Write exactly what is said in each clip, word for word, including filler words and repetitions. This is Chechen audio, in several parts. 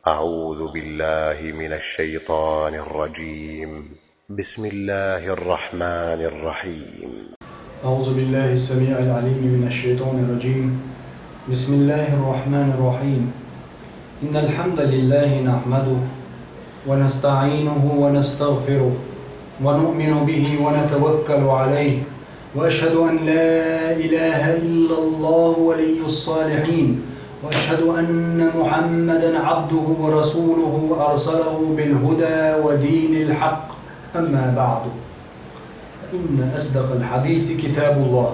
أعوذ بالله من الشيطان الرجيم. بسم الله الرحمن الرحيم. أعوذ بالله السميع العليم من الشيطان الرجيم. بسم الله الرحمن الرحيم. إن الحمد لله نحمده ونستعينه ونستغفره ونؤمن به ونتوكل عليه، وأشهد أن لا إله إلا الله ولي الصالحين، وأشهد أن محمدا عبده ورسوله أرسله بالهدى ودين الحق. أما بعد، فإن أصدق الحديث كتاب الله،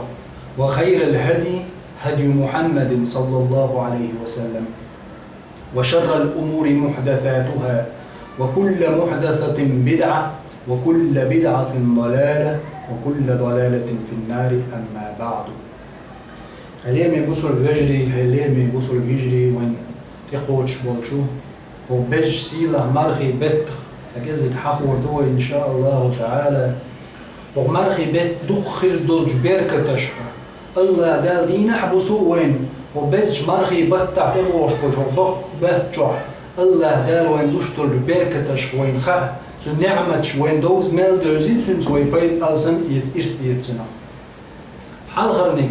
وخير الهدي هدي محمد صلى الله عليه وسلم، وشر الأمور محدثاتها، وكل محدثة بدعة، وكل بدعة ضلالة، وكل ضلالة في النار. أما بعد. Хьалеми бусулба вежарий, хьалеми бусулба йижарий, вайн тӀекхочуш болчу хӀокху безачу сийлахь мархи беттах цхьа кӀезиг хьахор ду вай, иншааллаху таӀала. ХӀокху мархи бетта дукха хир долчу беркаташха, АллахӀ Дала дийнахь а, буса а вайна хӀокху безачу мархи баттахь тӀебогӀуш болчу хӀокху бакъ бетта чохь АллахӀ Дала вайна луш долчу беркаташха вайна хаьа, цу неӀматаш вайна довза мел девзи, цуьнца вай пайда алсам а эца, ирс а эца цунах. Хьалхарниг,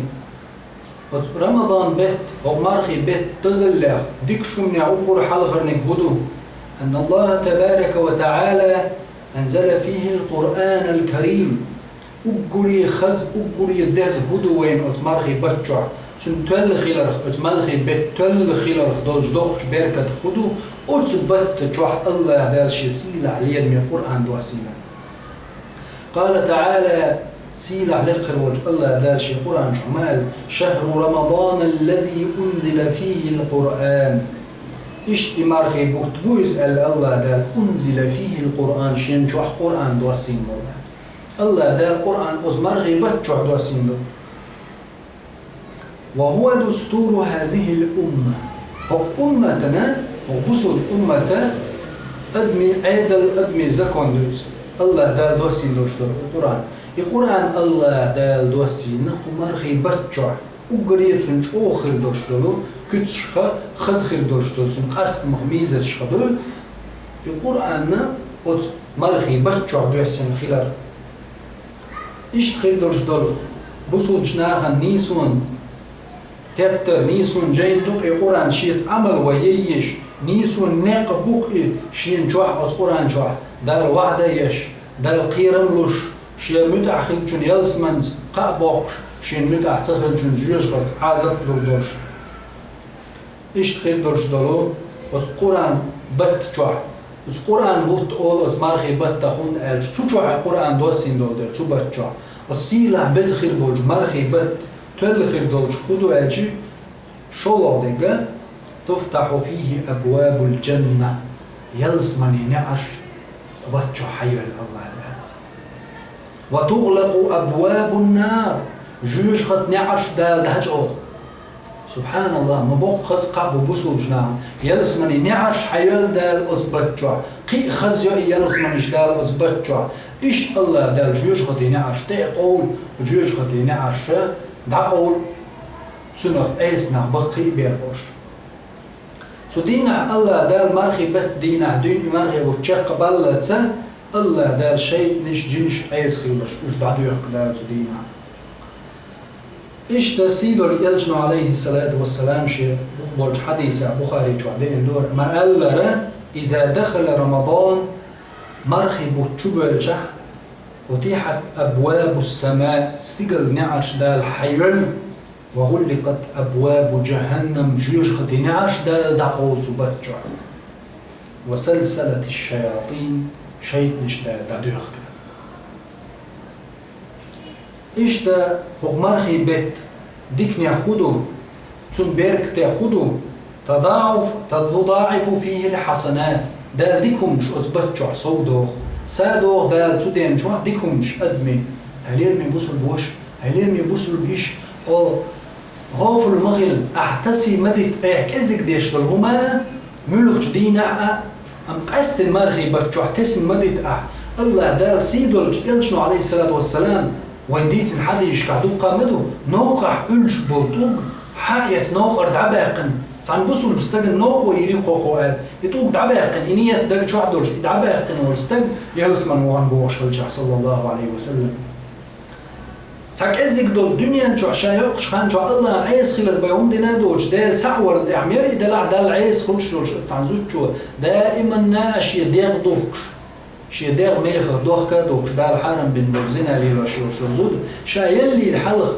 оцу Рамадан бетта, хӀокху мархи бетта дозаллех дикачу хӀуманех уггар хьалхарниг хӀун ду? أن الله تبارك وتعالى أنزل فيه القرآن الكريم. Уггаре хаза, уггаре деза хӀун ду вайна оцу мархи бетта чохь? Цуьнан тоьлла хиларх, оцу мархи бетта тоьлла хиларх долчу доккхачу беркатах хӀун ду? Оцу бетта чохь АллахӀ Дала Шен сийлахь лераме Къуръан доссийна. قال تعالى, сийлахь лекха хир волчу АллахӀ Дала Шен Къуръан чохь ма аьлла: شهر رمضان الذي أنزل فيه القرآن. Иштта и мархи бутт бу иза аьлла АллахӀ Дала, أنزل فيه القرآن, шен чохь Къуръан доссийна болу аьлла. АллахӀ Дала Къуръан оцу мархи бетта чохь доссийна ду. وهو دستور هذه الأمة. ХӀокху умматана, хӀокху бусулба уммата адамийн Ӏедал, адамийн закон ду иза. АллахӀ Дала доссийна долуш долу Къуръан. И Къуръан АллахӀ Дала доссийна кху мархи бетта чохь, уггаре цунна чӀогӀа хир долуш долу куьцашха, хаза хир долуш долу цуьнан къастамах, мизаташха ду и Къуръанна оцу мархи бетта чохь доьссина хилар. Иштта хир долуш долу бусулбачу нахана нийсонан тептар, нийсонан жайна ду-кх и Къуръан, шеца Ӏамал вай яйеш, нийсонан некъ бу-кх и, шена чохь, оцу Къуръан чохь Дала ваӀда еш, Далла кхерам луш, Шен муьтӀахь хиллачунна ялсаманица кхаъ боккхуш, Шен муьтӀахь ца хиллачунна жоьжахатица Ӏазап лур долуш. Иштта хир долуш долу оцу Къуръан бетта чохь. Оцу Къуръан бутт олу оцу мархи беттах, хӀунда аьлча цу чохь Къуръан доссийна долу дела, цу бетта чохь. Оцу сийлахь беза хир болчу мархи бетта тоьлла хир долчу хӀун ду аьлча, шолгӀа дерг: تفتح فيه أبواب الجنة. Ялсаманин неӀарш кху бетта чохь хьайоьллу АллахӀ Дала. وتغلق أبواب النار. Жоьжахатин неӀарш Дала дӀачӀогӀу. СубхьаналлахӀ, ма боккха хаза кхаъ бу бусулбачу нахана. Ялсаманин неӀарш хьайоьллу Дала оцу бетта чохь. Кхин а хаза йо и ялсаманиш Дала оцу бетта чохь. Иштта АллахӀ Дала жоьжахатин неӀарш тӀе а къовлу, жоьжахатин неӀарш дӀакъовлу, цунах Ӏеса нах баккхий а бер болуш. Цу дийнахь АллахӀ Дала мархи бетта дийнахь дуьйна и мархи бутт чекхбаллалц, АллахӀ Дала шайтӀанаш, жинаш Ӏеса хилалаш, уьш дӀадоьхку Дала цу дийнахь. Иштта сийдолу элчано, Ӏалайхиссалату вассалам, шен бухболчу хьадисехь, Бухари чохь деана дора, ма аьллара: إذا دخل رمضان, мархи бутт чубоьлчахь, فتحت أبواب السماء, стигалан неӀарш Дала хьайоьллу, وغلقت أبواب جهنم, жоьжахатин неӀарш Дала дӀакъовлу цу бетта чохь. وسلسلت الشياطين, шайтӀанаш Дала дӀадоьхку. Иштта хӀокху мархи бетта диканех хӀун ду, цуьнан беркатех хӀун ду? تضاعف، تضاعف فيه الحسنات. Дала дика хӀуманаш оцу бетта чохь сов доху. Са доху Дала цу ден чохь дика хӀуманаш адамийн. Хьай лераме бусулба ваша, хьай лераме бусулба йиша, хьо гӀофал ма хила, ахь тасий ма дита, айхьа кӀезиг деш долу хӀума, муьлхачу дийнахь а, амма къаьсттина мархи бетта чохь тесна ма дита ахь. АллахӀ Дала сийдолчу элчано, Ӏалайхиссалату вассалам, вайн дийцина хьадисашкахь дуккха ма ду, новкъахь Ӏуьллуш болу тӀулг, хьаэца новкъара дӀабаьккхина, Цхьана бусулба стага новкъа йири кхо-кхо аьлла, и тӀулг дӀабаьккхина, и ният даг чохь долуш, и дӀабаьккхина волу стаг ялсамане вахана бохуш хилчахь, саллаллаху Ӏалайхи ва саллам. Цхьа кӀеззиг долу дуьнен чохь ша йоккхучу хан чохь Аллахьан Ӏеса хилар бен хӀума дина а доцуш, Дела цхьаъ варна тӀехь мера и делахь Далла Ӏеса хуьлуш долуш цхьана зудчо, даиманна а шен дегӀ духкуш, шен дегӀ мехах дохка а духкуш, Дала хьарам бина болу зина лелош йолуш йолу зуда, ша еллийла хьалха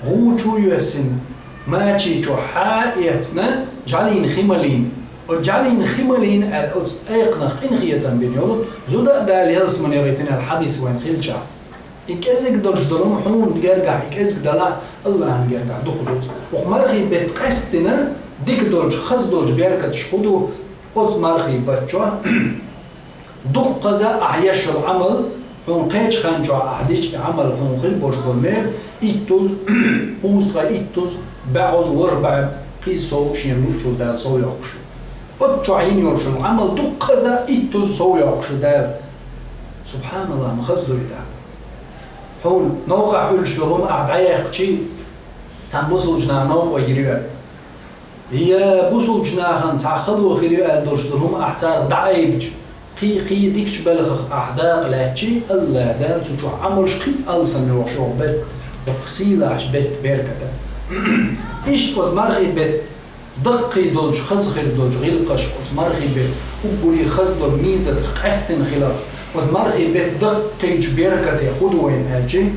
гӀу чу а йоьссина, мачи чохь хьа а эцна, жӀаьлина хи малийна. Оцу жӀаьлина хи малийна аьлла, оцу айкханах къинхетам бина йолу зуда а Дала ялсамане гӀийтина аьлла хьадис вайн хилчахь. И кӀезиг долуш долу хӀума хьуна гергахь, и кӀезиг далахь, Аллахьан гергахь дукха ду иза. Оха мархий бетта къаьстина, дика долчу, хаза долчу беркаташ хӀун ду оцу мархий баттахь? Дуккхаза ахь еш йолу Ӏамал, хьуна кхечу хан чохь ахь дича и Ӏамал хьуна хир болуш болу мел, иттуза, кхузткъа иттуза, бӀозза, ворхӀ бӀе кхин сов шена луучул Дала сов йоккхуш ю. Оцу чохь йина йолуш йолу Ӏамал дуккхаза иттуза сов йоккхуш ю Дала. Субханалла, ма хаза ду и тӀаккха. Хьуна новкъахь Ӏуьллуш йолу хӀума ахь дӀаеккхичи, цхьана бусулчу наха новкъа йири ваьлла. Я бусулчу нахана цхьа хало хир ю аьлла долуш долу хӀума ахь царах дӀаайбича, кхин-кхин дикачу белхах ахь дакъа лаьттачи, Аллахь Дала цу чохь Ӏамалш кхин а алсам йохуш йолу бетта, оцу сийлахьчу бетта берката. Иштта оцу мархий бетта даккхий долчу, хаза хир долчу гӀиллакхаш оцу мархий бетта уггаре хаза долу мизатах къаьстина хиларх, оцу мархий бетта даккхийчу беркате хӀун ду вайна аьлчи,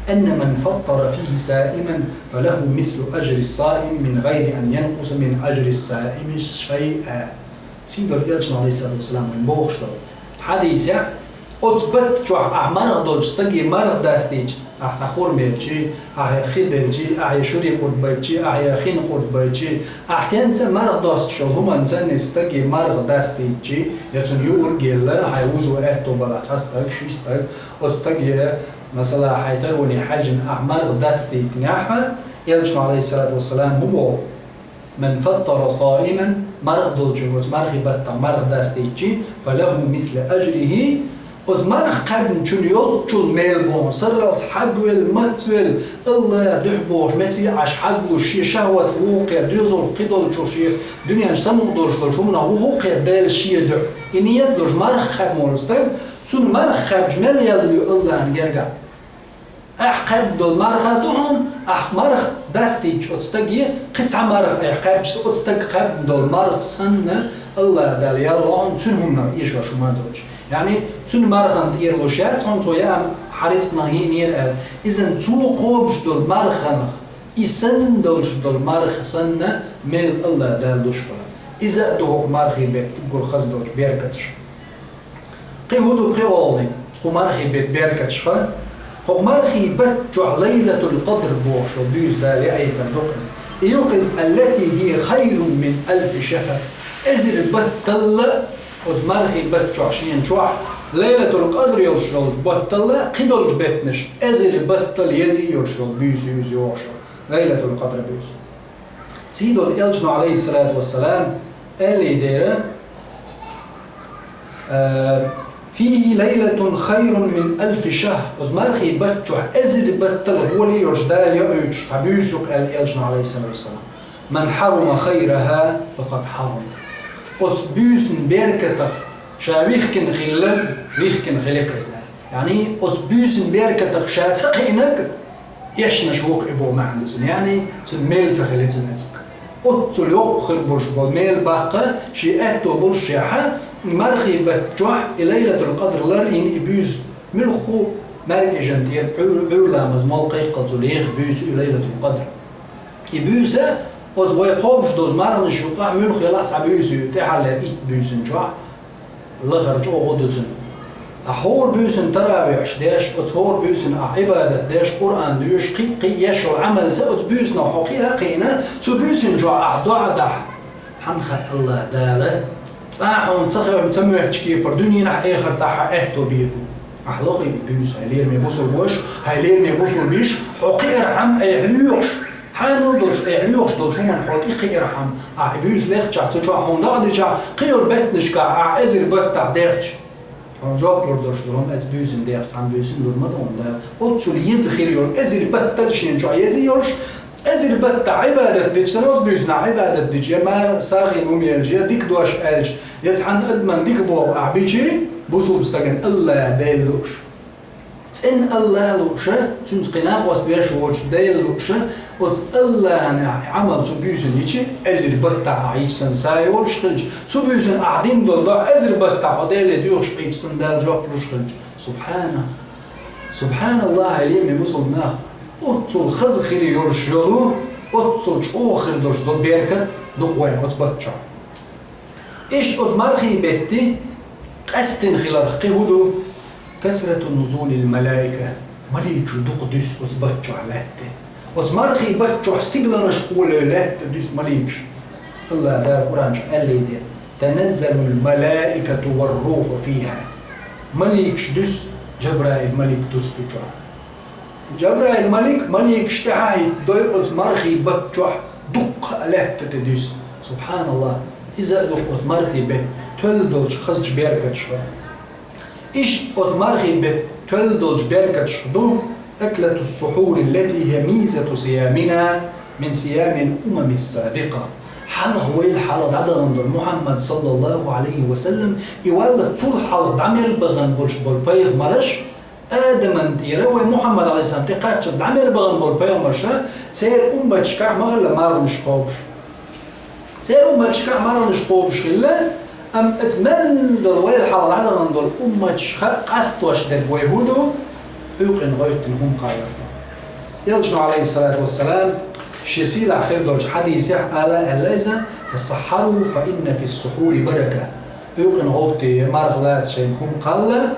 أن من فطر فيه صائما فله مثل أجر الصائم من غير أن ينقص من أجر الصائم شيئا. Сийдолу Элчано, алейхиссалату вассалам, вайн бохуш долу хьадисехь, оцу батта чохь ахь марха долчу стаге марха дастийча, ахь цхьа хурма елчи, ахь я хи делчи, ахь я шури къурд байтчи, ахь я хин къурд байтчи, ахь тенца марха достуш йолу хӀуманца и стаге марха дастийчи, я цунна юург елла, хьайн вузо аьтто балахь цхьа стаг, ши стаг, оцу стаге, масала, хьайн тароне хьаьжжина ахь марха дастийтинехь, Элчано, алейхиссалату вассалам, хӀун боху? من فطر صائما, марха долчуьнга оцу мархий баттахь марха дастийчи, فله مثل أجره, оцу марха кхаьбначун йолччул мел боху, сарралц хьагвелла, мацвелла, Аллахьан дуьхьа бохуш, меца Ӏаш хьаглуш, шен шахӀватах вуххе, доьзалх кхидолчух, шен дуьненчу самукъадолуш долчу хӀуманах вуххе Дела шен дуьхьа. И ният долуш марха кхаьбна волу стаг, цунна марха кхаьбча мел ял ю Аллахьан гергахь. Ахь кхаьбна долу марха ду хьуна, ахь марха дастийча оцу стаге, кхин цхьа марха ахь кхаьбча, оцу стага кхаьбна долу марха санна, Аллахь Дала ял ло хьуна, цуьнан хӀуманах эшош хӀума доцуш. Яъни, цуьнан мархана тӀера луш яц хьуна, цо яа хьан рицкъанах йиънера аьлла. Иза цо кхобуш долу марханах, и санна долуш долу марха санна, мел Аллахь Дала луш хилар. Иза а ду хӀокху мархий беттан уггар хаза долчу беркаташ. Кхин хӀун ду кхин олу, кху мархий беттан беркаташ хан? ХӀокху мархий бетта чохь Лайлатул-Къадр бохуш йолу буьйса Дала яийтар ду-кх иза. И ю-кх иза, التي هي خير من ألف شهر. Эзар баттал а оцу мархий бетта чохь шена чохь Лайлатул-Къадр йолуш йолчу баттал а кхидолчу беттанаш эзар баттал еза йолуш йолу буьйса ю иза йохуш йолу Лайлатул-Къадр буьйса. Сийдолу Элчано, алейхиссалату вассалам, аьллий дера, а, فيه ليلة خير من ألف شهر. Оцу мархий бетта чохь эзар баттал гӀоли йолуш Дала йоуьйтуш цхьа буьйса ю-кх аьлла Элчано, алейхиссалату вассалам. من حرم خيرها فقد حرم. Оцу буьйсан беркатах ша вихкина хилла, вихкина хили-кх иза. Яъни, оцу буьйсан беркатах ша ца кхиънарг, эшнаш ву-кх и боху маьӀна ду цуьнан. Яъни, цуьнан мел ца хили цуьнан эцкъ. Оццул йоккха хир болуш болу мел баккха, шен аьтто болуш шехьа, и мархий бетта чохь и Лайлатул-Къадр лар йина и буьйса муьлхха а маьркӀажан тӀера Ӏуьйр-, Ӏуьйр ламаз мол кхайкхалц леха буьйса ю Лайлатул-Къадр. И буьйса, оцу вай кхобуш долчу марханаш юкъахь муьлхха ялахь цхьа буьйса ю, тӀаьхьа лер итт буьйсанна чохь. Лахара чӀогӀа ду цуьнан. Ахь хӀора буьйсанна таравихьаш деш, оцу хӀора буьйсанна ахь Ӏибадат деш, Къуръан доьшуш, кхин а, кхин а еш йолу Ӏамалца оцу буьйсанах хьо кхиа а кхиъна, цу буьйсанна чохь ахь доӀа дахь, хьан хаьа Аллахь Дала цкъа а хьуна ца хевшина, ца моьттучу кепара дуьненахь а, эхартахь а аьтто бийр бу. Ахь лохий и буьйса, хьайн лераме бусулба ваша, хьайн лераме бусулба йиша, хьо кхиархьама айхьа лоьхуш, хьанал долуш айхьа лоьхуш долчу хӀуманна хьо тӀекхиархьама, ахь и буьйса лехчахь, цу чохь хьуна доӀа дичахь, кхидолу беттанашкахь ахь эзар баттахь дехча, хьуна жоп лур долуш ду хьуна, оцу буьйсанна дехча, цхьана буьйсанна лур ма ду хьуна Дала. Оццул еза хир йолу, эзар баттал шена чохь еза йолуш, Эзар баттахь Ӏибадат дича, сан оцу буьйсанна Ӏибадат дича, я ма сагӀина хӀума елча, я дика дош аьлча, я цхьанна адамна дика боху ахь бича, бусулба стагана АллахӀ Дела лууш. ЦӀена АллахӀ лууш, цуьнца кхин накъост веш воцуш Дела лууш, оцу АллахӀана Ӏамал цу буьйсанна йича, эзар баттахь ахь йича санна са йолуш хилча, цу буьйсанна ахь дина долу дуӀа эзар баттахь хьо Деле доьхуш Ӏийча санна Дала жоп луш хилча. Субхьана! СубхьаналлахӀ, хьале ме бусулба нах! Оццул хаза хир йолуш йолу, оццул чӀогӀа хир долуш долу беркат ду-кх вайн оцу баттахь. Иштта оцу мархийн беттан къаьсттина хиларх кхин хӀун ду? Касрату нузулил малаика. Маликаш дукха дуьсу оцу баттахь лаьтта. Оцу мархийн баттахь стигланаш кхоле лаьтта дуьсу маликаш. АллахӀ Дала Къуръан чу аьллий де: «Таназзалул малаикату вар руху фиха». Маликаш дуьсу, Джабраил малик дуьсу цу чохь. Джабраил малик, маликаш тӀаьхьа а хӀиттадой оцу мархийн баттахь дуккха а лаьтта тӀе дуьсу. СубхьаналлахӀ! Иза а ду-кх оцу мархийн беттан тоьлла долчу хазачу беркаташха. Иштта оцу мархийн беттан тоьлла долчу беркаташха ду: «Аклатус сухьури ллати хьия мизату сиямина мин сиямил умамис сабикъа». Хьалха вайл хьалха дӀадахана долу Мухьаммад, саллаллахӀу Ӏалайхи ва саллам, и валлалц цул хьалха дӀа мел бахана болуш болу пайхамарш, Адаман тӀера вай Мухьаммад, Ӏалайхиссалам, тӀе кхаччалц дӀа мел бахана болу пайхамарша, церан умматашкахь ма хилла марханаш кхобуш. Церан умматашкахь марханаш кхобуш хилла, амма оцу мел долу вайл хьалха дӀадахана долу умматашха къастош дерг вай хӀун ду? Хьуькъина гӀевттина хӀума кхаллар ду. Элчано, Ӏалайхиссалату вассалам, шен сийлахь хир долчу хьадисехь ала аьлла иза: «Тасаххьару, фа инна фис сухьури барака». Хьуькъина гӀовттий, марха лаца шайна хӀума кхалла,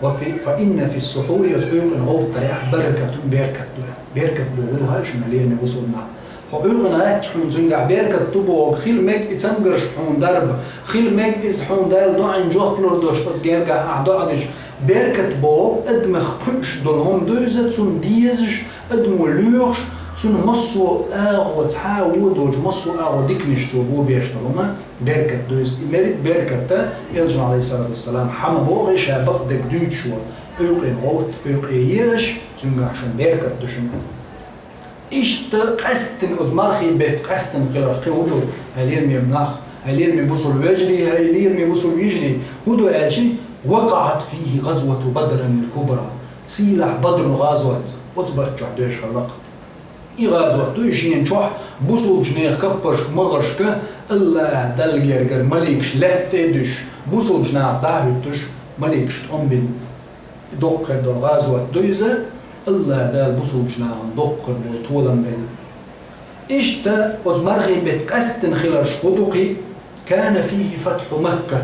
«Ва фи, фа инна фис сухьури», оцу хьуькъина гӀовттарехь, «баракатун», беркат ду. Беркат бохург ду хьан шуна, лераме бусулба нах? Хьо хьуькъина гӀаьттича, хьуна цуьнгахь беркат ду бохург, хила мега и цамгарш хьуна дарба, хила мега иза хьуна Дала доӀанна жоп лур долуш оцу гергахь ахь доӀа дича, беркат бохург адамах кхуьуш долу хӀума ду иза, цунна дезаш, адамо лоьхуш, цунна массо а агӀо, цхьа а вон долчу массо а агӀо диканаш цо бо беш долу хӀума. Беркат ду иза. И мерриг беркатта, Элчано, Ӏалайхиссалату вассалам, хьан ма боху, ша бакъдерг дуьйцуш ву: хьуькъина гӀовтта, хьуькъе езаш, цуьнгахь шуна беркат ду шуна. Иштта къаьсттина оцу мархийн беттан къаьсттина хиларх кхин хӀун ду, хьайн лераме нах, хьайн лераме бусулба вежарий, хьайн лераме бусулба йижарий, хӀун ду аьлча: «ВакъаӀат фихи гӀазвату Бадрин аль-Кубра». Сийлахь Бадрун гӀазот оцу баттахь доьжна хилла-кх. И гӀазот ду и шена чохь бусулбачу нехан каппаршка, магӀаршка АллахӀ Далла гергара маликаш лаьтта тӀе а дуьсуш, бусулбачу нахаца дӀа а хӀуьттуш, маликаш тӀом бина. Доккха хир долу гӀазот ду иза, АллахӀ Дала бусулбачу нахана доккха хир болу толам бина. Иштта оцу мархийн беттан къаьсттина хиларш хӀун ду кхин? «Кана фихи фатхьу Макка».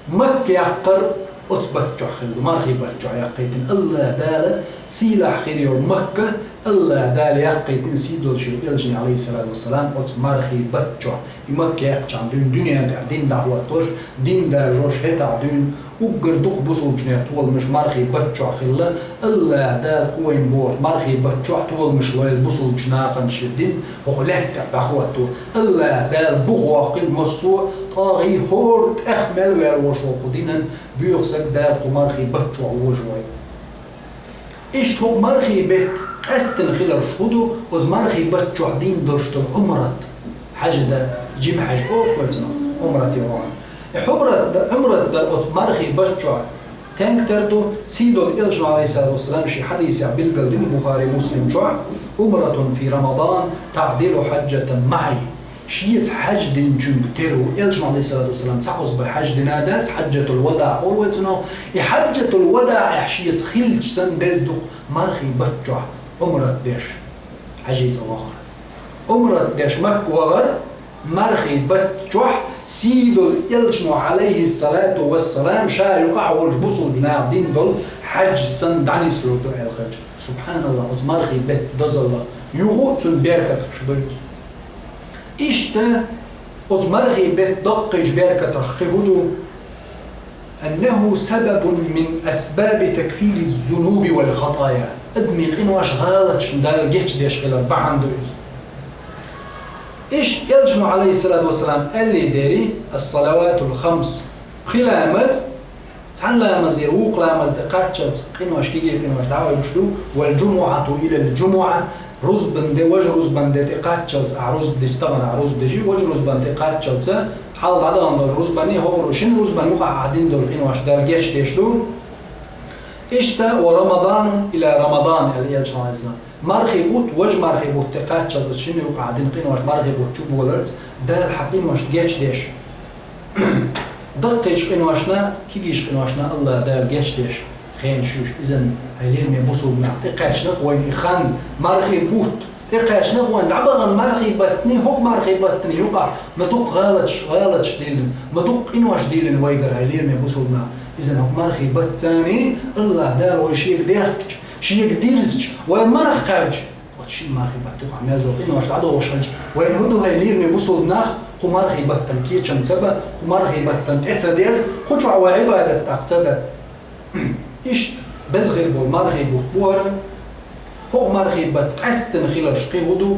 Макка яккхар оцу баттахь хилла, мархийн баттахь яккхийтина. АллахӀ Дала сийлахь хир йолу Макка, АллахӀ Дала яккхийтина сий долчу Элчане, Ӏалайхиссалату вассалам, оцу мархийн баттахь. И Макка яьккхичахьана дуьйна дуьнен тӀехь дин дӀахӀоттош, дин даржош хӀетахь дуьйна уггар дукха бусулбачу нехан толамаш мархийн баттахь хилла. АллахӀ Дала кху вайна бохучу мархийн баттахь толамаш лойла бусулбачу нахана шен дин хӀокху лаьтта тӀехь дӀахӀотто. АллахӀ Дала бух воккхийла массо а тӀагӀий, хӀора тӀех мел ваьлла волуш волу кху динан боьха стаг Дала кху мархийн баттахь вожавойла. Иштта хӀокху мархийн беттан къаьсттина хиларш хӀун ду, оцу мархийн баттахь дийна долуш долу Ӏумрат. Хьаьжа дан, жима хьаьжа олу вай цунах, Ӏумрат яхар. И Ӏумрат дан, Ӏумрат дан оцу мархийн баттахь тенга тера ду, сий долу Элчано, Ӏалайхиссалату вассалам, шен хьадисехь билгалдина Бухари, Муслим чохь: «Умратун фи Рамадан таъдилу хьаджатан маъи». Шеца хьаьж динчуьнга тера ву. Элчано, Ӏалайхиссалату вассалам, цхьа кхуза бен хьаьж дина дац, хьаджатул вадаъ олу вай цунах. И хьаджатул вадаъехь шеца хиллача санна деза ду-кх мархийн баттахь Ӏумрат деш хьаьжцӀа вахар. Ӏумрат деш Макка вахар мархийн баттахь сий долу Элчано, Ӏалайхиссалату вассалам, ша юкъахь волчу бусулба наха дина долу хьаьж санна дӀанислур ду аьлла хилча. СубхьаналлахӀ, оцу мархийн беттан дозаллах юха а цуьнан беркатах ду иза. Иштта оцу мархийн беттан доккхийчу беркатах кхин хӀун ду? «Аннаху сабабун мин асбаби такфириз-зунуби вал хатая». Адамийн къинош, гӀалаташ Дала гечдеш хилар бахьана ду иза. Иштта Элчано, Ӏалайхиссалату вассалам, аьллий дерий: «Ас-салаватул хамс». Пхи ламаз, цхьана ламазера вукху ламаз тӀе кхаччалц къинош, кегий къинош дӀаоьлуш ду, «вал джумуъату илал джумуъа», Рузбан де, важа рузбан де тӀекхаччалца, ахь рузба дича тахана ахь рузба дича, важа рузбан тӀекхаччалца, хьалха дӀадахана долу рузбанний, хӀокху шина рузбан юкъахь ахь дина долу къинош Дала гечдеш ду. Иштта, ва Рамадан иля Рамадан, аьлла Элчано, мархий бутт, важа мархий бутт тӀекхаччалца, шина юкъахь ахь дина къинош мархий бутт чу боларца, Дала хьан къинош гечдеш. Даккхийчу къиношна, кегийчу къиношна Аллах Дала гечдеш хенаш ю уьш. Иза, хьайн лераме бусулба нах, тӀекхаьчна вайна и хан, мархий бутт, тӀекхаьчна вайна дӀабахана мархий баттана, хӀокху мархий баттана юкъахь ма дукха гӀалаташ, гӀалаташ диллина, ма дукха къинош диллина вайгара, хьайн лераме бусулба нах. Иза хӀокху мархий баттана Аллах Дала вай Шега дехкича, Шега дирзича, вай марха кхаьбча, оцу шина мархий баттана юкъахь мел долу къинош дӀадохуш хилча, вайна хӀун ду, хьайн лераме бусулба нах, кху мархий баттана кечам ца бан, кху мархий баттана тӀе ца дерза, кху чохь вай Ӏибадат тӀаккха ца дан? Иштта беза хир болу мархий бутт бу хӀара. ХӀокху мархий баттан къаьсттина хиларш кхин хӀун ду?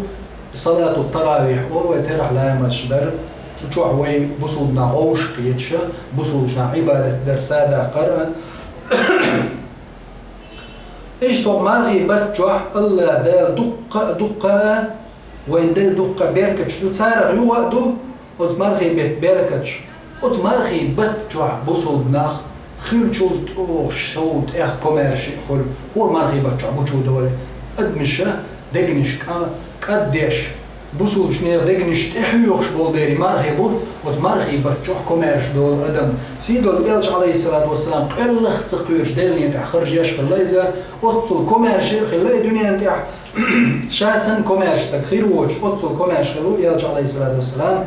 Салату таравих олу вай, терахь ламазаш дар, цу чохь вай бусулба нах вовшах кхеташ, бусулба нах Ӏибадат дар, садакъа дар. Иштта хӀокху мархий баттан чохь Аллах Дала дуккха а, дуккха а, вайна делла дуккха а беркаташ ду, царах юха а ду оцу мархий беттан беркаташ. Оцу мархий баттан чохь бусулба нах хиллачул чӀогӀа шовда тӀех комаьрша а хуьлу, хӀора мархий баттан чохь гучу долу адамаша дегнаш кӀа-, кӀаддеш, бусулбанех дегнаш тӀехьоьхуш болу дела мархий бу, оцу мархий баттан чохь комаьрша долу адам. Сийдолу Элча, Ӏалайхиссалату вассалам, къоьллах ца кхоьруш деллачу тӀехь харжеш хилла иза, оццул комаьрша а хилла и дуьнен тӀехь, ша санна комаьрша стаг хир воцуш, оццул комаьрша хилла ву Элча, Ӏалайхиссалату вассалам.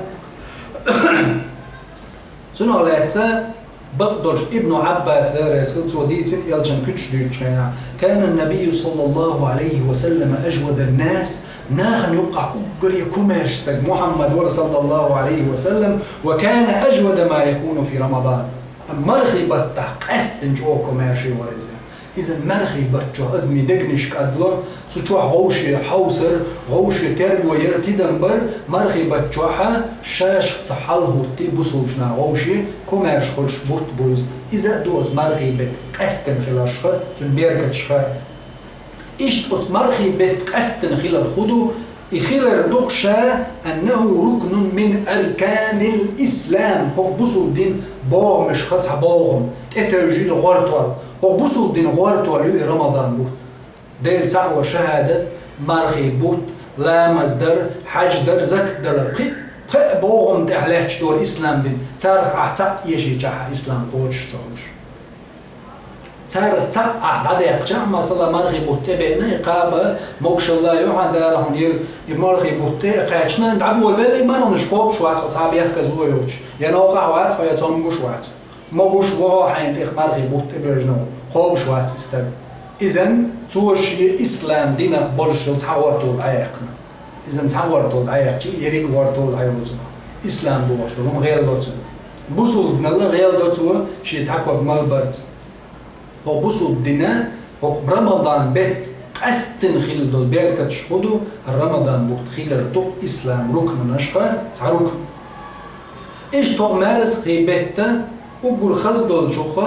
Цунах лаьцна бакъдолуш Ибну Ӏаббас, Дела реза хила цунна, дийцина Элчан куьчаш дуьйцучу хенахь: «كان النبي صلى الله عليه وسلم أجود الناس». Нахана юккъахь уггаре а комаьрша стаг Мухьаммад вара, саллаллаху Ӏалайхи ва саллам, «وكان أجود ما يكون في رمضان». Амма мархий баттахь къаьсттина чӀогӀа комаьрша вара иза. Иза мархий баттан чохь адамийн дегнаш кӀадло, цу чохь вовшех хьовсар, вовшех терго яр, тидам бар, мархий баттан чохь шаьш ца хьалахӀуттий бусулбанаш вовшех комаьрша хуьлуш бутт бу иза. Иза а ду оцу мархий беттан къаьсттина хиларшха, цуьнан беркаташха. Иштта оцу мархий беттан къаьсттина хилар хӀун ду? И хилар ду-кх ша: «أنه ركن من أركان الإسلام», хӀокху бусулба дин богӀамашха цхьа богӀам, тӀетевжийла гӀортор. ХӀокху бусулба дин гӀортор ю и Рамадан бутт. Делан цхьаъ ван шахӀадат, мархий бутт, ламаз дар, хьаьж дар, закат далар. Пхи-, пхи а богӀам тӀехь лаьтташ дара ислам дин. Царах ахь цхьаъ эшийча, хьан ислам кхочуш ца хуьлуш. Царах цхьаъ ахь дӀадаьккхича, масала, мархий бутт тӀебеана, и кхаба могушалла ю хьан, Дала хьуна елла, и мархий бутт тӀе а кхаьчна, дӀаболабелла, и марханаш кхобуш вац хьо, цхьа бехказло йоцуш. Я новкъахь вац хьо, я цомгуш вац. Могуш ву хьо хьайна тӀехь мархий бутт тӀебоьжна, кхобуш вац и стаг. Иза цо шен ислам динах болуш йолу цхьа гӀортор дӀаяьккхина. Иза цхьа гӀортор дӀаяьккхича, ерриг гӀортор дӀайоцу. Ислам бохуш долу хӀума гӀелдо цо. Бусулба диналла гӀелдо цо шен цхьа ког малбарца. ХӀокху бусулба дина, хӀокху Рамадан беттан къаьсттина хилла долу беркаташ хӀун ду? Рамадан бутт хилар ду ислам рукнанашха цхьа рукн. Иштта хӀокху мархий беттан уггар хаза долчух,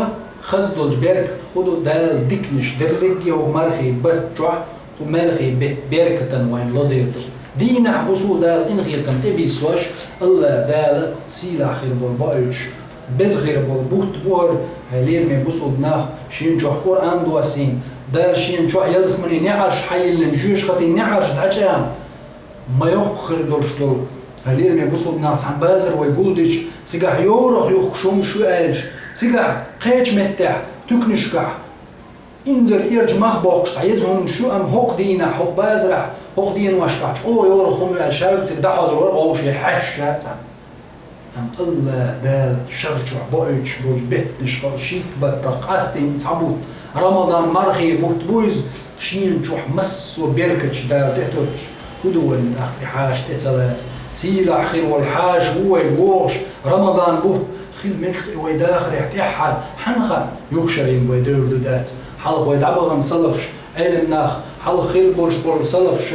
хаза долчу беркатах хӀун ду? Дала диканаш дерриге а хӀокху мархий баттан чохь, кху мархий беттан беркатана вайна ло дер ду. Дийнахь, бусулба, Дала къинхетам тӀебиссош, Аллах Дала сийлахь хир болу бакъ а йоцуш, беза хир болу бутт бу хӀара, хьайн лераме бусулба нах, шена чохь Къуръан доссийна, Дала шена чохь ялсаманин неӀарш хьайиллина, жоьжахатин неӀарш дӀачӀагӀна. Ма йоккха хир долуш долу, хьайн лераме бусулба нах, цхьана базар вай гулдича, цигахь йорах юхкуш хӀумаш ю аьлча, цигахь кхечу меттехь, туькнашкахь, инзар, эрча мах боккхуш цхьа еза хӀуманаш ю, амма хӀокху дийнахь, хӀокху базарахь, хӀокху деношкахь чӀогӀа йорах хӀума ю аьлла, ша вигциг дӀахьодур вара, вовшех хьаьжча цхьаъ. Амма Аллах Дала шар чохь боуьйтуш болчу беттанашха шийтта баттах къастийна и цхьа бутт, Рамадан мархий бутт бу иза, шена чохь массо а беркаташ Дала тӀетоттуш, хӀун ду вайна тӀаккха и хьаша тӀе ца лаца? Сийлахь хир волу хьаша ву вай вогӀуш, Рамадан бутт хила мегаш и вай дахарехь тӀаьххьара, хьанна хаьа, юха шарйина вай девр ду дац. Хьалха вай дӀабахана салафаш, Ӏелам нах, хьалха хилла болуш болу салафаш,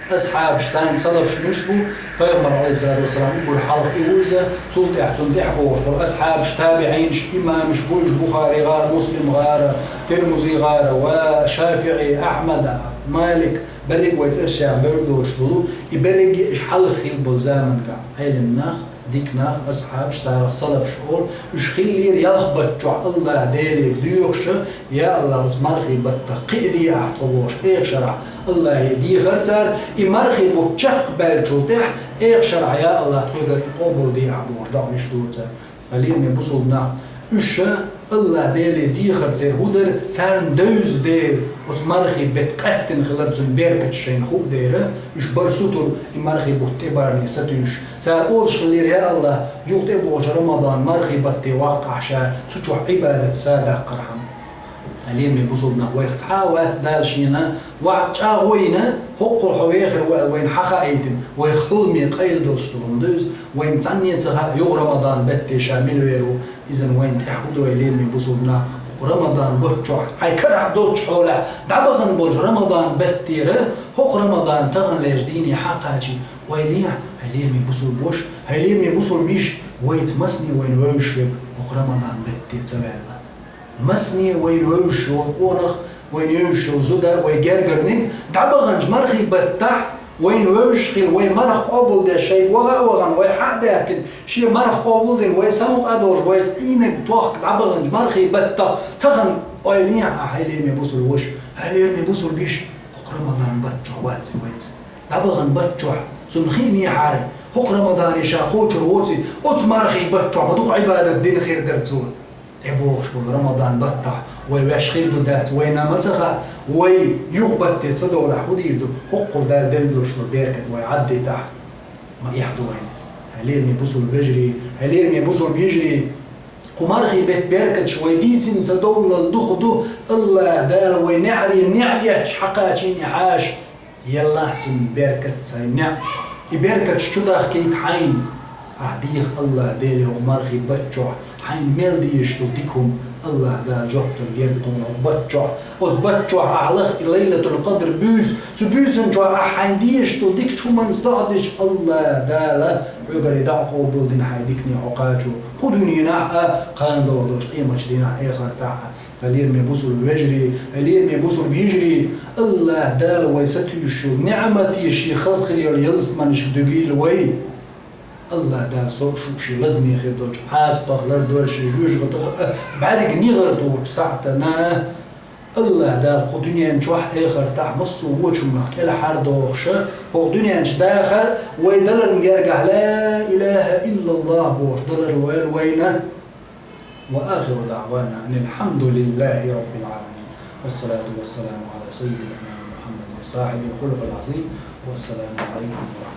асхьабаш, царна салафаш муьлш бу, Пайхамар, Ӏалайхиссалату вассалам, уггар хьалха и ву иза, цул тӀаьхьа цунна тӀаьхьа богӀуш болу асхьабаш, табиӀинаш, имамаш бу уьш, Бухари гӀара, Муслим гӀара, Тирмузи гӀара, ва ШафиӀи, Ахьмад, Малик, берриг вай цӀераш бевр доцуш болу, и берриге а уьш хьалха хилла болу заманахь, Ӏелам нах, дика нах, асхьабаш, царах салафаш олу, уьш хиллера ялх баттахь АллахӀ Деле доьхуш, я АллахӀ, оцу мархийн баттах кхиаде ахь тхо бохуш, эхархьа АллахӀе дехара цара, и мархийн бутт чекхбаьллачул тӀаьхьа, эхархьа, я АллахӀ, тхоьгара и къобалде ахь бохуш, доӀанаш дора цара. Хьалха ма бусулба нах, уьш АллахӀ Деле дехар церан хӀун дара, царна девза дера, оцу мархийн беттан къаьстина хилар цуьнан беркаташ шайна хууш дара, уьш бара сутара и мархийн бутт тӀебарне сатуьйсуш. Цара олуш хиллера, я АллахӀ, юха тӀебогӀучу Рамадан мархийн батте ваккхахь ша, цу чохь Ӏибадат садаккхархьама. Хьалха ма бусулба нах, вайх цхьа а вац Дала шена ваӀда чӀагӀо йина, хӀоккхул хьо вехар ву аьлла вайна хьахаийтина, вайх хьуламе къайла долуш долу хӀума ду иза, вайна цхьанне а ца хаьа, юха Рамадан батте ша мила вер ву, иза вайна тӀехь хӀун ду, хьалха ма бусулба нах, хӀокху Рамадан бутт чохь, хьайн карахь долчу хьолехь, дӀабахана болчу Рамадан баттера, хӀокху Рамадан таханлерчу дийне хьакхачий, ойла е, хьалха ма бусулба ваша, хьалха ма бусулба йиша, вайца масане вайна вевзаш верг хӀокху Рамадан батте ца ваьлла. Масане вайна вевзаш волу къонах, вайна вевзаш волу зуда, вай гергарниг, дӀабаханчу мархийн баттахь вайна вевзаш хилла, вай марха къобалдеш шайга ваха а вахана, вай хьа а даьккхина, шен марха къобалдина, вай самукъа а долуш, вайца Ӏийнарг тохка дӀабаханчу мархийн баттах тахана, ойла е ахь, хьалха ма бусулба ваша, хьалха ма бусулба йиша, хӀокху Рамадан бутт чохь вац вайца. ДӀабахана бутт чохь цунна хиънехьара, хӀокху Рамадане ша кхочур воций, оцу мархийн бутт чохь ма дукха Ӏибадат дина хир дара цо. ТӀебогӀуш болу Рамадан баттахь вай ваьш хир ду дац, вайна ма ца хаьа, вай юха батте ца довлахь хӀун дийр ду, хӀоккхул Дала делла долуш долу беркат вай Ӏаддитахь. Ма эхь ду вайна иза. Хьалха ма бусулба вежарий, хьалха ма бусулба йижарий, кху мархийн беттан беркаташ вай дийцина ца довллал дукха ду, АллахӀ Дала вай неӀарий неӀ етташ хьакхачийна хьаша. Елахь цунна беркат цхьа неӀ. И беркаташ чу дахкийта хьайна. Ахь деха АллахӀ Деле хӀокху мархийн бутт чохь хьайна мел дезаш долу дика хӀума, АллахӀ Дала жоп дала герга ду хьуна хӀокху бутт чохь. Оцу бутт чохь ахь лаха и Лайлатул-Къадр буьйса, цу буьйсан чохь ахь хьайна дезаш долу дикачу хӀуманца доӀа дича, АллахӀ Дала хьоьгара и доӀа къобалдина, хьайн дикане хьо кхачо, кху дуьненахь а, кхана догӀу долчу къематчу дийнахь а, эхартахь а. Хьалха ма бусулба вежарий, хьалха ма бусулба йижарий, АллахӀ Дала вай сатуьйсуш йолу неӀматех, шен хаза хир йолу ялсаманешка дуьгийла вай. АллахӀ Дала со а, шу а шен лазаме хир долчу Ӏазапах лардойла, шен жоьжахатех а бӀаьрг негӀар тухучу сахьтана. АллахӀ Дала кху дуьнен чохь, эхартахь массо а вочу хӀуманах кӀелхьардохуш, хӀокху дуьнен чу дахар вай даларна гергахь ла илахӀа иллаллахӀ бохуш далар лойла вайна. وآخر دعوانا أن الحمد لله رب العالمين. والصلاة والسلام على سيد الأنام محمد وصاحب الخلق العظيم. والسلام عليكم ورحمة الله.